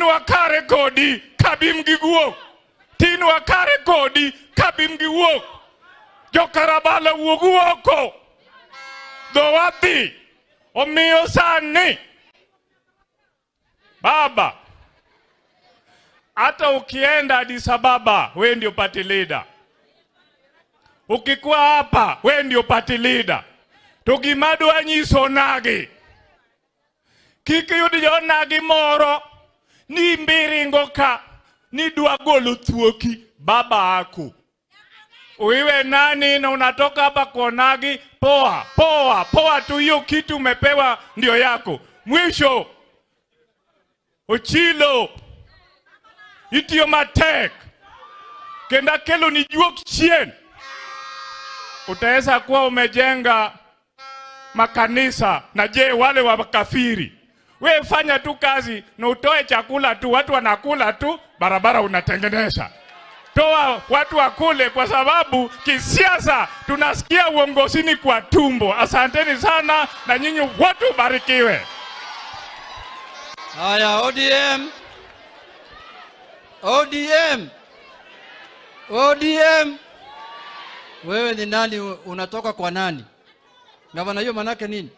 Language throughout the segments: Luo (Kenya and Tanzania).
wakare kodi kabim gi guok. Tin wakare kodi kabim gi wuok. Jokarabala wuog oko. Dhowa dhi. Omiyo sani baba, hata ukienda Addis Ababa, we ndio party leader. Ukikuwa hapa, we ndio party leader. To gima dwa nyiso nagi, kik yud jonagi moro ni mbiringo ka ni dwa golo thuoki baba ako. Uiwe nani na unatoka hapa kwa Onagi, poa poa poa tu, hiyo kitu umepewa ndio yako. Mwisho Ochilo itiyo matek kendo akelo ni juok chien. Utaweza kuwa umejenga makanisa na je, wale wa makafiri, we fanya tu kazi na utoe chakula tu, watu wanakula tu, barabara unatengeneza. Toa watu wakule, kwa sababu kisiasa tunasikia uongozini kwa tumbo. Asanteni sana na nyinyi watu barikiwe. Haya, ODM. ODM. ODM. Wewe ni nani? Unatoka kwa nani? Gavana, hiyo manake nini?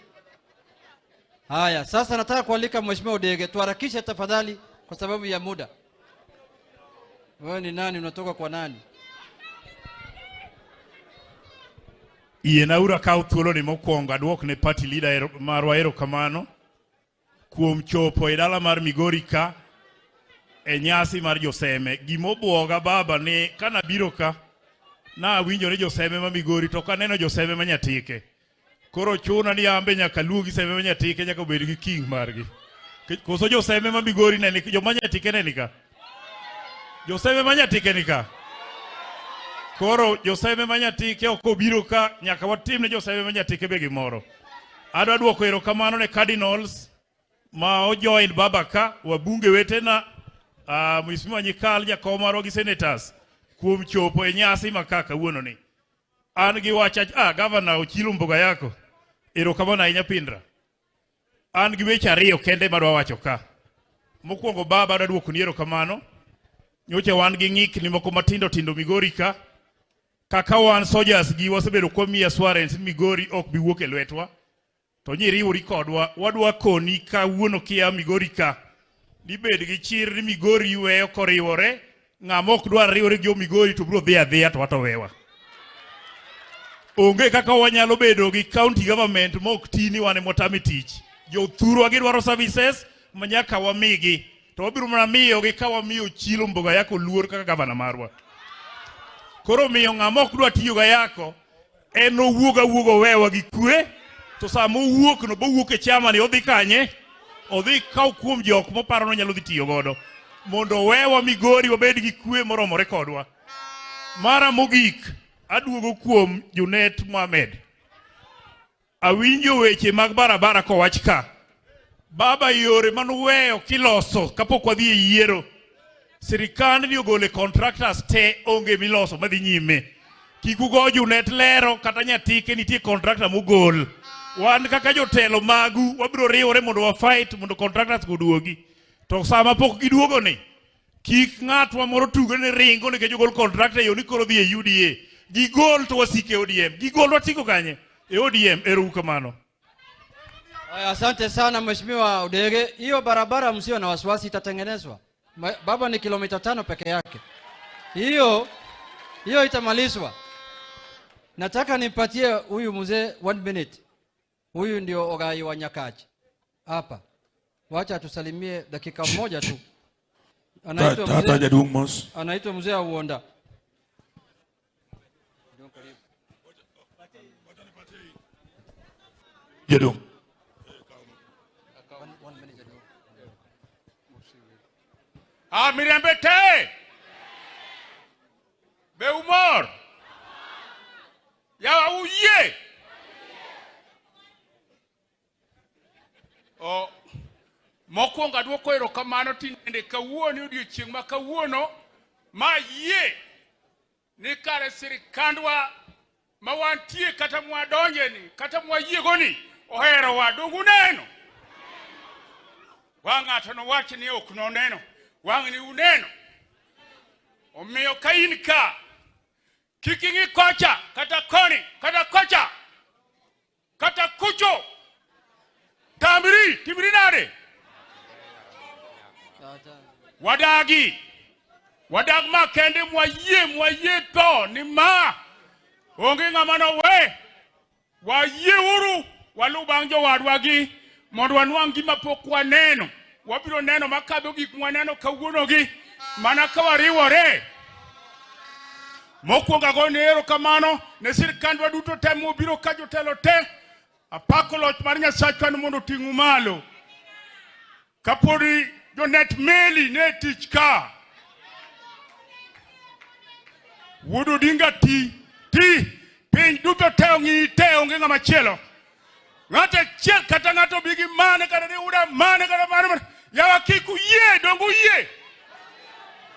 Haya, sasa nataka kualika Mheshimiwa Odege. Tuharakishe tafadhali kwa sababu ya muda. Wewe ni nani? Unatoka kwa nani? Yiena uru akaw thuoloni mokwongo aduok ne party leader marwa erokamano kuom chopo e dala mar Migori ka e nyasi mar Joseme. Gimobuoga baba ni kanabiro ka nawinjo ni Joseme ma Migori to kaneno Joseme ma Nyatike. Koro chuna ni ambe nyaka luogi Seme ma Nyatike nyaka obed gi king margi. Koso Joseme ma Migori ne ni joma Nyatike ne ni ka? Joseme ma Nyatike ni ka? Koro Joseme ma Nyatike ok obiro ka nyaka watim ne Joseme ma Nyatike be gimoro. Adwa duoko erokamano ne cardinals ma ojoin baba ka, wabunge wetena, Mheshimiwa Nyikal jakom marwa gi senators kuom chopo e nyasi ma ka kawuono ni. An gi wach Governor Ochilo Mboga yako. Erokamano ahinya Pindra. An gi weche ariyo kende madwa wacho ka. Mokwongo baba adwa duokoni erokamano. Nyocha wan gi ng'ikni moko matindo tindo Migori ka. Kaka wan soldiers gi wasebedo kwamiyi assurance ni Migori ok bi wuok e lwetwa. To nyiriwori kodwa, wadwa koni kawuono kia Migori ka. Nibed gi chir ni Migori weyo koriwore, ng'ama ok dwar riwore gi jo Migori to biro dhi adhiya to wato wewa. Onge kaka wanyalo bedo gi county government ma ok ti ni wan ema watame tich. Jothurwa gidwaro services ma nyaka wamigi. To wabiro mana miyogi ka wamiyo Ochilo Mboga Yako luor kaka gavana marwa. Koro miyo ng'ama ok dwa tiyo ga Yako en owuog awuog owewa gi kwe to sama owuok no bowuok e chama ni odhi kanye? Odhi kaw kuom jok moparo ni onyalo dhi tiyo godo mondo owewa Migori wabed gi kwe moromore kodwa. Mara mogik aduogo kuom Junet Mohamed. Awinjo weche mag barabara kowach ka. Baba yore manuweyo kiloso kapok wadhi e yiero. Sirikand ni ogole contractors te onge miloso madhi nyime. Kik ugo Junet lero kata Nyatike nitie contractor mogol. Wan kaka jotelo magu wabiro riwore mondo wa fight mondo contractors go oduogi. To sama pok giduogo ni kik ng'atwa moro tugre ni ringo nikech ogol contractor yo ni koro dhi e UDA. Gigol to wasike e ODM. Gigol wasiko kanye? E ODM. Ero uru kamano. Haya, asante sana Mheshimiwa Odege. Hiyo barabara msio na wasiwasi itatengenezwa. Baba ni kilomita 5 peke yake. Hiyo itamalizwa. Nataka nimpatie huyu mzee 1 minute. Huyu ndio Ogai wa Nyakachi. Hapa. Wacha tusalimie dakika moja tu. Anaitwa Tata mzee Jaduong' Mos. Anaitwa mzee Awuonda. Jaduong'. Mirembe te. Be umor? Yawa uyie? O, mokwongo aduoko erokamano tinende kawuono odiochieng' ma kawuono ma yie ni kare sirikandwa ma wantie kata mwadonje ni kata mwayiego ni oherowa. Donge uneno? Wa ng'ato nowach ni ok noneno. Wang'ni uneno. Omiyo ka in ka, kik ing'i kocha, kata koni, kata kocha, kata kucho. Tamri, timri nade? Wadagi. Wadag ma kende mwayie, mwayie tho ni ma. Onge ng'ama nowe. Wayie uru, waluw bang' jowadwa gi mondo wanwang' gima pok waneno. Wabiro neno makadho gik mwaneno kawuonogi mana ka wariwore. Mokwongo agone erokamano ne sirkandwa duto te mobiro ka jotelo te. Apako loch mar Nyasachwa ni mondo oting'u malo. Kapodi jonet meli ne tich ka. Wuod Odinga ti, ti, piny duto te ong'iyi te onge ng'ama chielo. Ng'ato achiel kata ng'ato bi gi mane kata ni uda mane kata mane mane. Yawa kik uyie, donge uyie.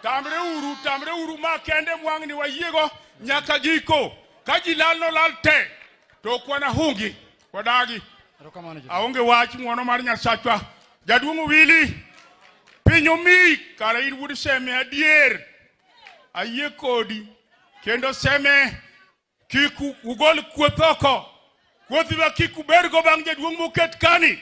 Tamre uru, tamre uru ma kende mwang'ni wayiego nyaka giko. Ka ji lal no lal te, to ok wanahungi, wadagi. Erokamano jaduong'. Aonge wach ng'uono mar Nyasachwa. Jaduong' Owili, piny omiyi kara in wuod Seme adier. Ayie kodi. Kendo Seme kik ugol kuoth oko. Kuothi ma kik ubedgo bang' jaduong' moket kani.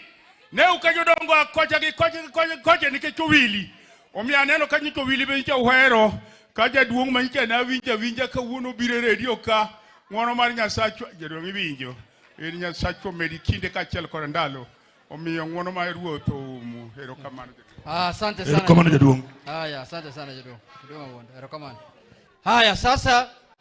Ne ka jodongo a kocha gi kocha gi kocha gi kocha nikech Owili. Omiyo aneno ka nyicha Owili be nyicha uhero. Ka jaduong' ma nyicha ne awinjo awinja kawuono obiro e redio ka. Ng'uono mar Nyasachwa, jaduong' iwinjo. In Nyasachwa omedi kinde kaachiel kod ndalo. Omiyo ng'uono mar Ruoth oumu. Erokamano. Ah, asante sana. Erokamano jaduong'. Haya, asante sana jaduong'. Jaduong' Awuondo. Erokamano. Haya, sasa